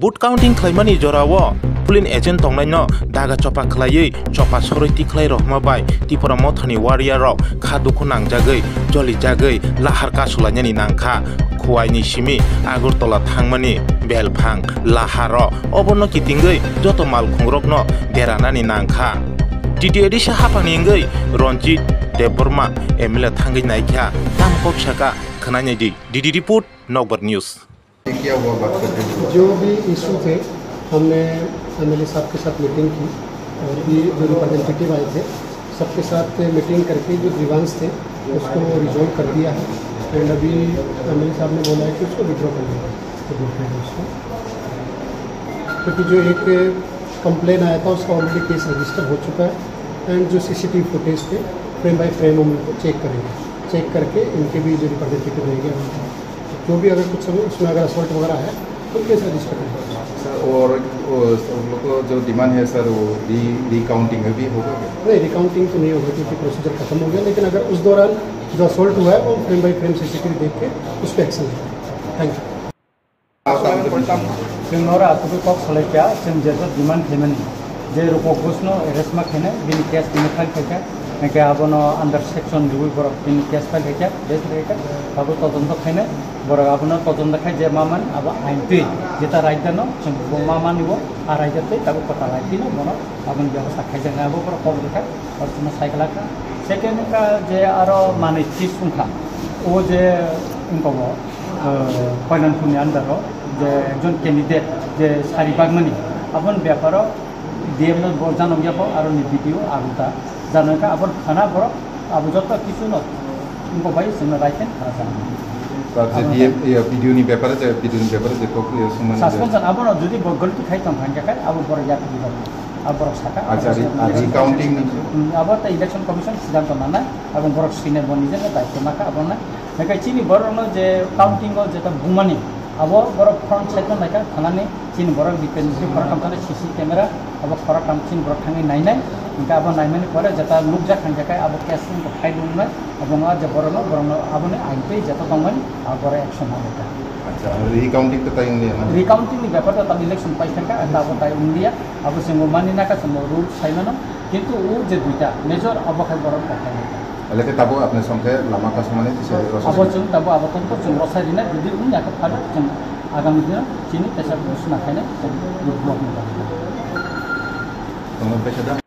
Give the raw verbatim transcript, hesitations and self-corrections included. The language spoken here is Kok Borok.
Vote counting khlaimani jorao polling agent tongnaino daga chopa khlaiwi chopa soroi tikhlai rohma bai Tipra Mothani warrior rok kha dukhu nangjagwi jolijagwi lahar kasulainani nangkha. Khuaini simi Agartala thangmani belphang laharo oborno kitingwi joto malkhungrokno deranani nangkha. T T A D C haphangni wngwi Ranjit Debbarma M L A thangwi naikha. Tamo kok saka khwnai naidi. D D report, Nokbar News. क्या हुआ, बात करते हुए? जो भी इशू थे, हमने एमएलए साहब के साथ मीटिंग की और भी जो रिप्रेजेंटेटिव आए थे, सबके साथ मीटिंग करके जो ग्रीवांस थे, उसको रिजॉल्व कर दिया है। एंड अभी एमएलए साहब ने बोला है कि उसको विड्रॉ कर दिया है, तो देख रहे हैं उसको। क्योंकि जो एक कंप्लेन आया था, उसका ऑलरेडी केस रजिस्टर हो चुका है। एंड जो सीसीटीवी फुटेज थे, फ्रेम बाय फ्रेम हम उनको चेक करेंगे। चेक करके इनके भी जो रिप्रेजेंटेटिव रहेंगे, जो भी अगर कुछ समय उसमें अगर असॉल्ट वगैरह है, तो केस रजिस्टर करेंगे। सर, और, और उन लोग को जो डिमांड है सर, वो री रिकाउंटिंग अभी होगा क्या? नहीं, रिकाउंटिंग तो नहीं होगा क्योंकि प्रोसीजर खत्म हो गया, लेकिन अगर उस दौरान जो असॉल्ट हुआ है, वो फ्रेम बाय फ्रेम सीसीटीवी देख के उस पर एक्शन लेगा। Thank you. Chwng noro aswk kok salai kha, chwng je je demand khaimani, je Rupak Ghoshno arrest ma khainai, bini case tini file khaikha, hwnkhe abono under section riwi borok bini case file khaikha, case khaikha, abo todonto khainai, borok abono todonto khai je ma man, abo ain twi, jeta raida no, chwng bo ma mani bo, a raida twi, tabuk kwtal lai twi no bono, aboni bebosta khaijaknai, abo borok kok rwkha. Aro chwngno cycle kha. Second wngkha je aro manwi fees wngkha. O je wngkha bo, eh, Koilanpurni under o je ekjon candidate je sari bagmani, aboni beparo D M no bo janok yapho, aro ni B D O Agartala janok kha, aboni khana borok abo joto kisu no wngkha bai chwngno right hand khana janok. Tar je Abo D M, iya, B D O ni bepare je, B D O ni bepare je kok, iya, sungmani je. Suspension, abono jodi bo galti khai tong kha, hingkhe abo borok yapri di. Abo borok saka, Acha, abo re-, saka ah, recounting ni? Hmm, abo ta Election Commission siddhanto nanai, abo borok sine bo nijeno daityo naka, abo na. Hingkhe chini borok no je counting o jeta bumani, abo borok front side no naikha, thanani chini borok depend si khoroktham thani C C camera, abo khoroktham chini borok thangwi nainai, hingkhe abo naimani pore jeta nukjak hingkhe abo case wngkha file wngnai, abo wngkha je borok no, borok no aboni ain twi jeta tongmani, abo borok action nanai kha. Acha, recounting to tai wngya na? Recounting ni bepar to tam election pai thangkha, abo tai wngya. Abo chwng mani naka chwng rule sai mano, kintu o je duita major abo khai borok kok khai naka. Aleke tabuk apni songkhe lama kasumani tisa rosai. Abo chwng tabuk abo tongkho chwng rosai rina, jodi wngya khe phano chwng agami dino chini tesa suna khainai chwng block ni bagwi. Tongno pesa da?